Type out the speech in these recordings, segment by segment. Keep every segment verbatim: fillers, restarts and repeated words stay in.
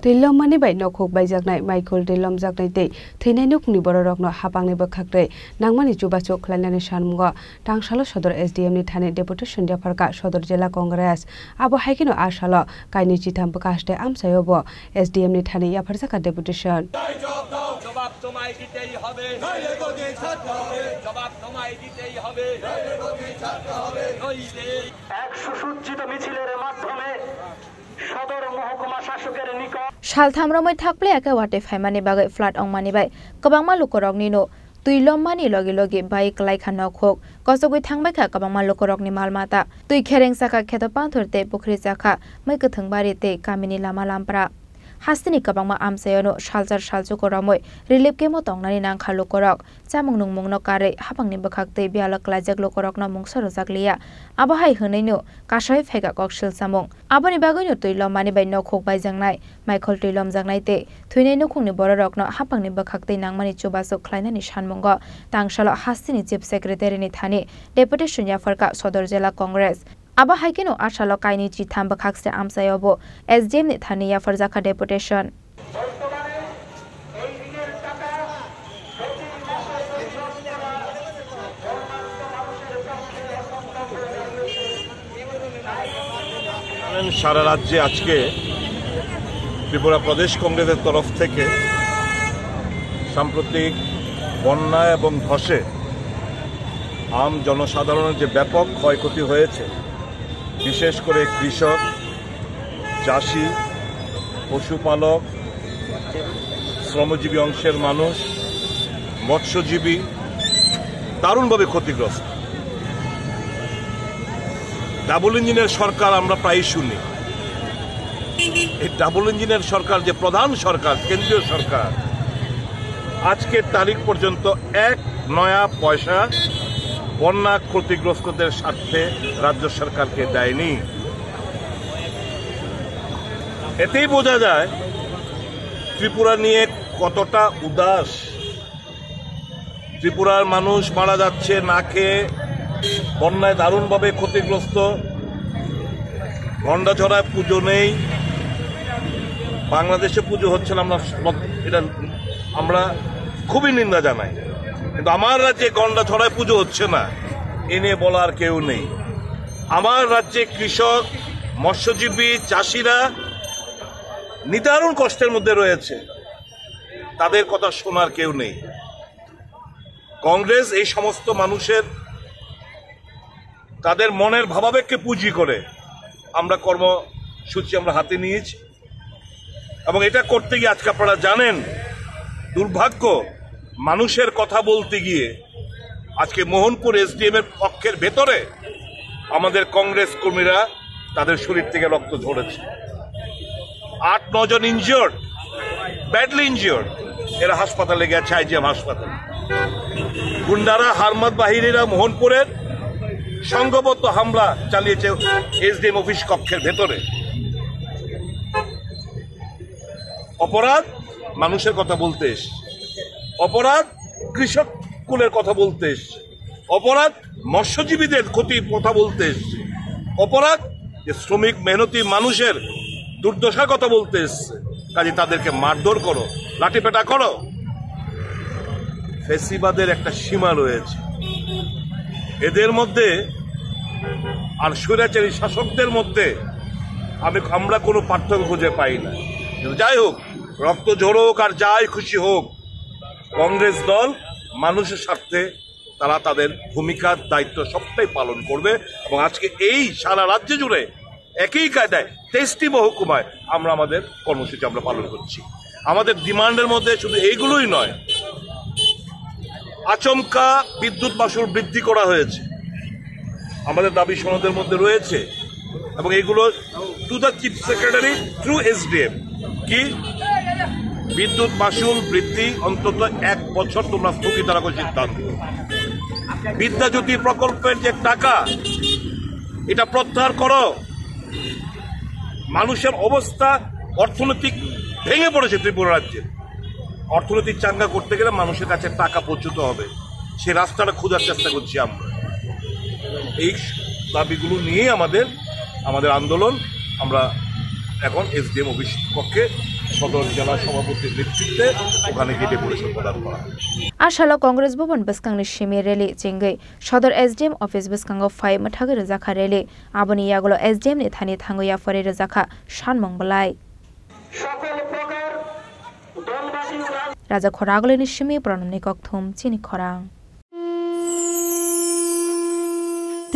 Twi lommani bai nokhuk baijaknai, maikhul twi lomjaknai tei thwinai nukhungni bororokno hapangni bwkhaktwi nangmani chubachu khlainani sanmungo tangsalo sodor S D M ni thani deputation yapharkha sodor jela Congress. Abo hai kheno a salo kainwi chitham bwkha haste amchaio bo S D M ni thani yapharjakha deputation. জবাব তোমায় দিতেই হবে, নইলে গদি ছাড়তে হবে। জবাব তোমায় দিতেই হবে, নইলে গদি ছাড়তে হবে। নইলে এক সুসজ্জিত মিছিলের মাধ্যমে সদর মহকুমা শাসকের নিকট Saltham romwi thakpli ake watwi phaimani bagwi flood wngmani bai kwbangma lukurokni no twi lommani logi logi bai kwlai kha nokhuk, kochogwi thangbai kha kwbangma lukurokni malmata. Twi khereng chakha, kheto panthor tei pukhri chakha, mwi kwthwng bari tei kamini lama lampra. Hasteni kwbangma amchaiono salchar salchuko romwi relief camp-o tongnani nangkha lukurok. Chamung nungmungno karwi hapangni bwkhak tei biyalo klaijak lukurokno mungsa rwjak liya. Abo hai hwnwino kasai phaikha kok silchamung. Aboni bagwino twi lommani bai nokhuk baijaknai, maikhol twi lomjaknai tei thwinai nukhungni bororokno hapangni bwkhak twi nangmani chubachu khlainani sanmungo tangsalo hasteni Chief Secretary-ni thani deputation yapharkha sodor jela Congress. Abo hai kheno a salo kainwi chitham bwkhakse amchaio bo S D M ni thani yapharjakha deputation. সারা রাজ্যে আজকে ত্রিপুরা প্রদেশ কংগ্রেসের তরফ থেকে সাম্প্রতিক বন্যা এবং ধসে আম জনসাধারণের যে ব্যাপক ক্ষয়ক্ষতি হয়েছে, বিশেষ করে কৃষক, চাষি, পশুপালক, শ্রমজীবী অংশের মানুষ, মৎস্যজীবী দারুণভাবে ক্ষতিগ্রস্ত। ডাবল ইঞ্জিনের সরকার আমরা প্রায়ই শুনি। এই ডাবল ইঞ্জিনের সরকার, যে প্রধান সরকার, কেন্দ্রীয় সরকার, আজকের তারিখ পর্যন্ত এক নয়া পয়সা বন্যা ক্ষতিগ্রস্তদের স্বার্থে রাজ্য সরকারকে দেয়নি। এতেই বোঝা যায় ত্রিপুরা নিয়ে কতটা উদাস। ত্রিপুরার মানুষ মারা যাচ্ছে না খেয়ে, বন্যায় দারুণভাবে ক্ষতিগ্রস্ত। গন্ডাছড়ায় পুজো নেই, বাংলাদেশে পুজো হচ্ছে না, আমরা সমর্থ-, এটা আমরা খুবই নিন্দা জানাই। কিন্তু আমার রাজ্যে গন্ডাছড়ায় পুজো হচ্ছে না, এ নিয়ে বলার কেউ নেই। আমার রাজ্যে কৃষক, মৎস্যজীবী, চাষিরা নিদারুণ কষ্টের মধ্যে রয়েছে, তাদের কথা শোনার কেউ নেই। কংগ্রেস এই সমস্ত মানুষের, তাদের মনের ভাবাবেগকে পুঁজি করে আমরা কর্মসূচি আমরা হাতে নিয়েছি। এবং এটা করতে গিয়ে আজকে আপনারা জানেন, দুর্ভাগ্য, মানুষের কথা বলতে গিয়ে আজকে মোহনপুর এসডিএম এর কক্ষের ভেতরে আমাদের কংগ্রেস কর্মীরা, তাদের শরীর থেকে রক্ত ঝরেছে। আট নজন ইনজিওর্ড, ব্যাডলি ইনজিওর্ড, এরা হাসপাতালে গেছে, আইজিএম হাসপাতালে। গুন্ডারা, হারমাদ বাহিনীরা মোহনপুরের সংঘবদ্ধ হামলা চালিয়েছে এসডিএম অফিস কক্ষের ভেতরে। অপরাধ মানুষের কথা বলতে এসছে, অপরাধ কৃষক কুলের কথা বলতে এসছে, অপরাধ মৎস্যজীবীদের ক্ষতির কথা বলতে এসছে, অপরাধ যে শ্রমিক মেহনতি মানুষের দুর্দশার কথা বলতে এসছে। কাজে তাদেরকে মারধর করো, লাঠিপেটা করো। ফ্যাসিবাদের একটা সীমা রয়েছে। এদের মধ্যে আর স্বৈরাচারী শাসকদের মধ্যে আমি, আমরা কোনো পার্থক্য খুঁজে পাই না। কিন্তু যাই হোক, রক্ত ঝরুক আর যাই খুশি হোক, কংগ্রেস দল মানুষের স্বার্থে তারা তাদের ভূমিকার দায়িত্ব সবটাই পালন করবে। এবং আজকে এই সারা রাজ্য জুড়ে একই কায়দায় তেইশটি মহকুমায় আমরা আমাদের কর্মসূচি আমরা পালন করছি। আমাদের ডিমান্ডের মধ্যে শুধু এইগুলোই নয়, আচমকা বিদ্যুৎ মাশুল বৃদ্ধি করা হয়েছে, আমাদের দাবি সনদের মধ্যে রয়েছে। এবং এগুলো to the chief secretary through SDM, কি বিদ্যুৎ মাশুল বৃদ্ধি অন্তত এক বছর তোমরা স্থগিত রাখো সিদ্ধান্ত। বিদ্যাজ্যোতি প্রকল্পের যে টাকা, এটা প্রত্যাহার করো। মানুষের অবস্থা অর্থনৈতিক ভেঙে পড়েছে ত্রিপুরা রাজ্যে। অর্থনৈতিক চাঙ্গা করতে গেলে মানুষের কাছে টাকা পৌঁছতে হবে, সে রাস্তাটা খোঁজার চেষ্টা করছি আমরা। এই দাবিগুলো নিয়েই আমাদের, আমাদের আন্দোলন। আমরা এখন এসডিএম অফিস কক্ষে সদর জেলা সভাপতির নেতৃত্বে ওখানে গিয়ে ডেপুটেশন প্রদান করা হয়। Asalo Congress Bhavan bwskangni simi rally chengwi Sodor S D M office bwskango phai mwthagwi rwjakha rally. Aboni yagulo S D M ni thani thangwi yapharwi rwjakha sanmung bwlai. Raja Khoragulini simi Pranamni Kokthum chini khorang.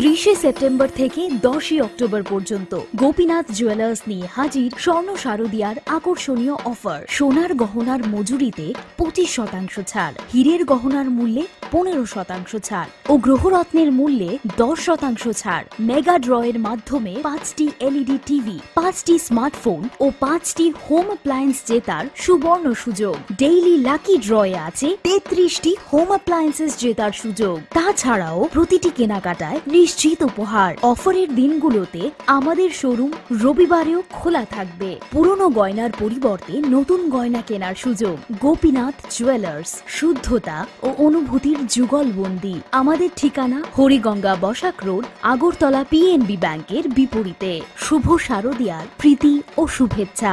ত্রিশে সেপ্টেম্বর থেকে দশই অক্টোবর পর্যন্ত গোপীনাথ জুয়েলার্স নিয়ে হাজির স্বর্ণ শারদিয়ার আকর্ষণীয় অফার। সোনার গহনার মজুরিতে পঁচিশ শতাংশ ছাড়, হীরের গহনার মূল্যে পনেরো শতাংশ ছাড় ও গ্রহরত্নের মূল্যে দশ শতাংশ ছাড়। মেগা ড্রয়ের মাধ্যমে পাঁচটি এলইডি টিভি, পাঁচটি স্মার্টফোন ও পাঁচটি হোম অ্যাপ্লায়েন্স জেতার সুবর্ণ সুযোগ। ডেইলি লাকি ড্রয়ে আছে তেত্রিশটি হোম অ্যাপ্লায়েন্সেস জেতার সুযোগ। তাছাড়াও প্রতিটি কেনাকাটায় নিশ্চিত উপহার। অফারের দিনগুলোতে আমাদের শোরুম রবিবারেও খোলা থাকবে। পুরনো গয়নার পরিবর্তে নতুন গয়না কেনার সুযোগ। গোপীনাথ জুয়েলার্স, শুদ্ধতা ও অনুভূতির যুগলবন্দি। আমাদের ঠিকানা হরিগঙ্গা বসাক রোড, আগরতলা পিএনবি ব্যাংকের বিপরীতে। শুভ শারদিয়ার প্রীতি ও শুভেচ্ছা।